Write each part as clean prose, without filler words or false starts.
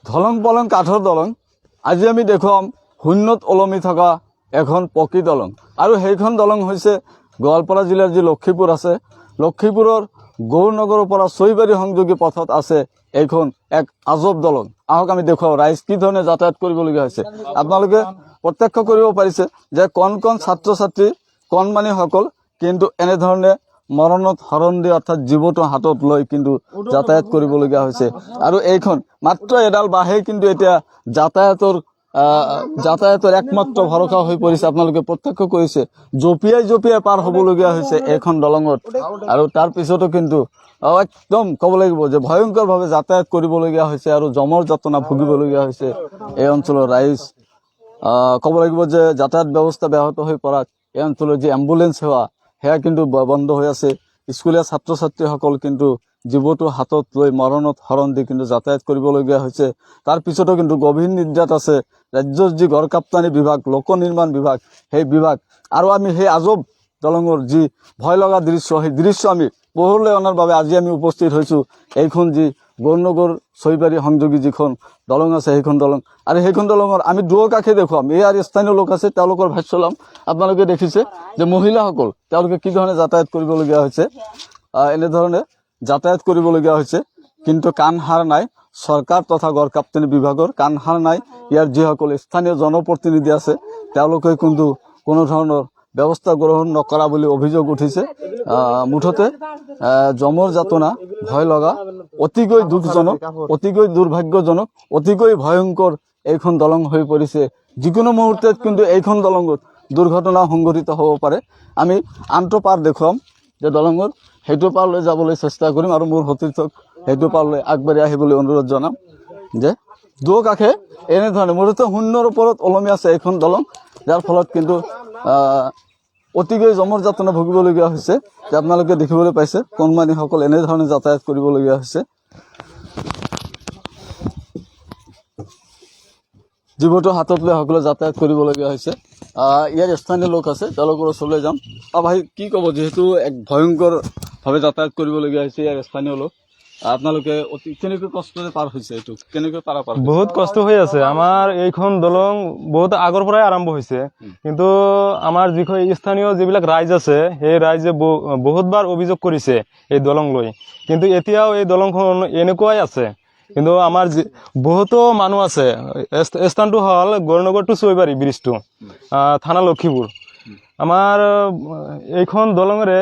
ধলং পলং কাঠৰ দলং। আজি আমি দেখুৱাম শূন্যত ওলমি থকা এখন পকী দলং। আৰু সেইখন দলং হৈছে গোৱালপাৰা জিলাৰ যি লক্ষীপুৰ আছে, লক্ষীপুৰৰ গৌৰনগৰৰ পৰা চৈবাৰী সংযোগী পথত আছে এইখন এক আজব দলং। আহক আমি দেখুৱাওঁ ৰাইজ কি ধৰণে যাতায়াত কৰিবলগীয়া হৈছে। আপোনালোকে প্ৰত্যক্ষ কৰিব পাৰিছে যে কণ কণ ছাত্ৰ ছাত্ৰী, কণমানিসকল কিন্তু এনেধৰণে মৰণত শৰণ দি, অৰ্থাৎ জীৱটো হাতত লৈ কিন্তু যাতায়াত কৰিবলগীয়া হৈছে। আৰু এইখন মাত্ৰ এডাল বাঁহেই কিন্তু এতিয়া যাতায়াতৰ একমাত্ৰ ভৰসা হৈ পৰিছে। আপোনালোকে প্ৰত্যক্ষ কৰিছে, জঁপিয়াই জঁপিয়াই পাৰ হ'বলগীয়া হৈছে এইখন দলঙত। আৰু তাৰ পিছতো কিন্তু একদম ক'ব লাগিব যে ভয়ংকৰভাৱে যাতায়াত কৰিবলগীয়া হৈছে আৰু যমৰ যাতনা ভুগিবলগীয়া হৈছে এই অঞ্চলৰ ৰাইজ। ক'ব লাগিব যে যাতায়াত ব্যৱস্থা ব্যাহত হৈ পৰাত এই অঞ্চলৰ যি এম্বুলেন্স সেৱা, সেয়া কিন্তু বন্ধ হৈ আছে। স্কুলীয়া ছাত্ৰ ছাত্ৰীসকল কিন্তু জীৱটো হাতত লৈ, মৰণত শৰণ দি কিন্তু যাতায়াত কৰিবলগীয়া হৈছে। তাৰ পিছতো কিন্তু গভীৰ নিদ্ৰাত আছে ৰাজ্যৰ যি গড়কাপ্তানি বিভাগ, লোক নিৰ্মাণ বিভাগ, সেই বিভাগ। আৰু আমি সেই আজব দলঙৰ যি ভয় লগা দৃশ্য, সেই দৃশ্য আমি পোহৰলৈ অনাৰ বাবে আজি আমি উপস্থিত হৈছোঁ এইখন যি গৌৰনগৰ চৈবাৰী সংযোগী যিখন দলং আছে, সেইখন দলং। আৰু সেইখন দলঙৰ আমি দুয়োকাষে দেখুৱাম। ইয়াৰ স্থানীয় লোক আছে, তেওঁলোকৰ ভাষ্য ল'ম। আপোনালোকে দেখিছে যে মহিলাসকল তেওঁলোকে কি ধৰণে যাতায়াত কৰিবলগীয়া হৈছে। এনেধৰণে যাতায়াত কৰিবলগীয়া হৈছে, কিন্তু কাণসাৰ নাই চৰকাৰ তথা গড়কাপ্তানি বিভাগৰ, কাণসাৰ নাই ইয়াৰ যিসকল স্থানীয় জনপ্ৰতিনিধি আছে, তেওঁলোকে কিন্তু কোনো ধৰণৰ ব্যৱস্থা গ্ৰহণ নকৰা বুলি অভিযোগ উঠিছে। মুঠতে যমৰ যাতনা, ভয় লগা, অতিকৈ দুখজনক, অতিকৈ দুৰ্ভাগ্যজনক, অতিকৈ ভয়ংকৰ এইখন দলং হৈ পৰিছে। যিকোনো মুহূৰ্তত কিন্তু এইখন দলঙত দুৰ্ঘটনা সংঘটিত হ'ব পাৰে। আমি আনটো পাৰ দেখুৱাম যে দলঙৰ সেইটো পাৰলৈ যাবলৈ চেষ্টা কৰিম আৰু মোৰ সতীৰ্থক সেইটো পাৰলৈ আগবাঢ়ি আহিবলৈ অনুৰোধ জনাম যে দুয়োকাষে এনেধৰণে মুঠতে শূন্যৰ ওপৰত ওলমি আছে এইখন দলং, যাৰ ফলত কিন্তু অতিকৈ যমৰ যাতনা ভুগিবলগীয়া হৈছে যে আপোনালোকে দেখিবলৈ পাইছে কণমানিসকল এনেধৰণে যাতায়াত কৰিবলগীয়া হৈছে। জীৱটো হাতত লৈ সকলোৱে যাতায়াত কৰিবলগীয়া হৈছে। ইয়াৰ স্থানীয় লোক আছে, তেওঁলোকৰ ওচৰলৈ যাম। ভাই, কি ক'ব, যিহেতু এক ভয়ংকৰভাৱে যাতায়াত কৰিবলগীয়া হৈছে ইয়াৰ স্থানীয় লোক, আপোনালোকে অতি কেনেকৈ কষ্টৰে পাৰ হৈছে, এইটো কেনেকৈ পাৰাপাৰ হৈছে? বহুত কষ্ট হৈ আছে আমাৰ। এইখন দলং বহুত আগৰ পৰাই আৰম্ভ হৈছে, কিন্তু আমাৰ যিখন স্থানীয় যিবিলাক ৰাইজ আছে, সেই ৰাইজে বহুতবাৰ অভিযোগ কৰিছে এই দলং লৈ, কিন্তু এতিয়াও এই দলংখন এনেকুৱাই আছে। কিন্তু আমাৰ বহুতো মানুহ আছে। স্থানটো হ'ল গৌৰনগৰ টু চৈবাৰী ব্ৰিজটো, থানা লক্ষীপুৰ। আমাৰ এইখন দলঙেৰে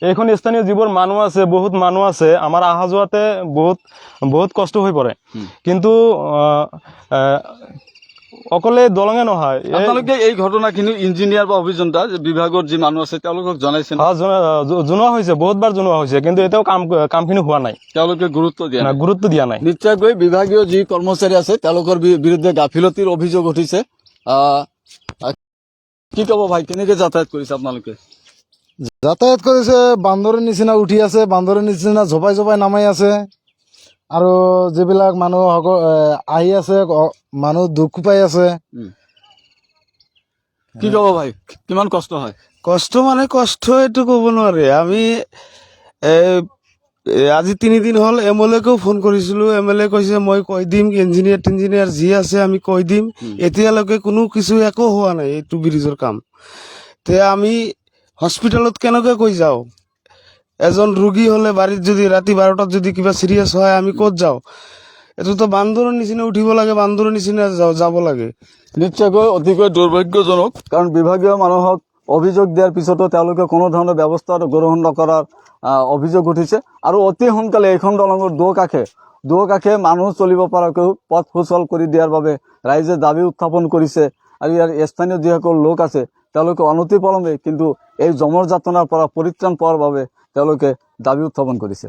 এইখন স্থানীয় যিবোৰ মানুহ আছে, বহুত মানুহ আছে, আমাৰ অহা যোৱাতে বহুত বহুত কষ্ট হৈ পৰে। কিন্তু অকলে দলঙে নহয়। আপোনালোকে এই ঘটনাখিনি ইঞ্জিনিয়াৰ বা অভিযন্তা যে বিভাগৰ যি মানুহ আছে, তেওঁলোকক জনাইছে? হয়, জনোৱা হৈছে, বহুতবাৰ জনোৱা হৈছে, কিন্তু এতিয়াও কামখিনি হোৱা নাই। তেওঁলোকে গুৰুত্ব দিয়া নাই? গুৰুত্ব দিয়া নাই। নিশ্চয়কৈ বিভাগীয় যি কৰ্মচাৰী আছে, তেওঁলোকৰ বিৰুদ্ধে গাফিলতিৰ অভিযোগ উঠিছে। কি ক'ব ভাই, কেনেকে যাতায়াত কৰিছে আপোনালোকে? যাতায়াত কৰিছে বান্দৰৰ নিচিনা উঠি আছে, বান্দৰৰ নিচিনা জপাই জপাই নামাই আছে। আৰু যিবিলাক মানুহ আহি আছে, মানুহ দুখ পাই আছে। কি ক'ব ভাই, কিমান কষ্ট হয়? কষ্ট মানে কষ্ট এইটো ক'ব নোৱাৰে। আমি আজি 3 দিন হ'ল, এম এল একেও ফোন কৰিছিলোঁ। এম এল এ কৈছে মই কৈ দিম, ইঞ্জিনিয়াৰ টিঞ্জিনিয়াৰ যি আছে আমি কৈ দিম। এতিয়ালৈকে কোনো কিছু একো হোৱা নাই এইটো ব্ৰিজৰ কাম। তে আমি হস্পিটেলত কেনেকৈ কৈ যাওঁ? এজন ৰোগী হ'লে বাৰীত যদি ৰাতি 12টাত যদি কিবা চিৰিয়াছ হয়, আমি ক'ত যাওঁ? এইটোতো বান্দৰৰ নিচিনা উঠিব লাগে, বান্দৰৰ নিচিনা যাব লাগে। নিশ্চয়কৈ অতিকৈ দুৰ্ভাগ্যজনক, কাৰণ বিভাগীয় মানুহক অভিযোগ দিয়াৰ পিছতো তেওঁলোকে কোনো ধৰণৰ ব্যৱস্থা গ্ৰহণ নকৰাৰ অভিযোগ উঠিছে। আৰু অতি সোনকালে এইখন দলঙৰ দুয়োকাষে মানুহ চলিব পৰাকৈ পথ সুচল কৰি দিয়াৰ বাবে ৰাইজে দাবী উত্থাপন কৰিছে। আৰু ইয়াৰ স্থানীয় যিসকল লোক আছে, তেওঁলোকে অনতিপলমে কিন্তু এই যমৰ যাতনাৰ পৰা পৰিত্ৰাণ পোৱাৰ বাবে তেওঁলোকে দাবী উত্থাপন কৰিছে।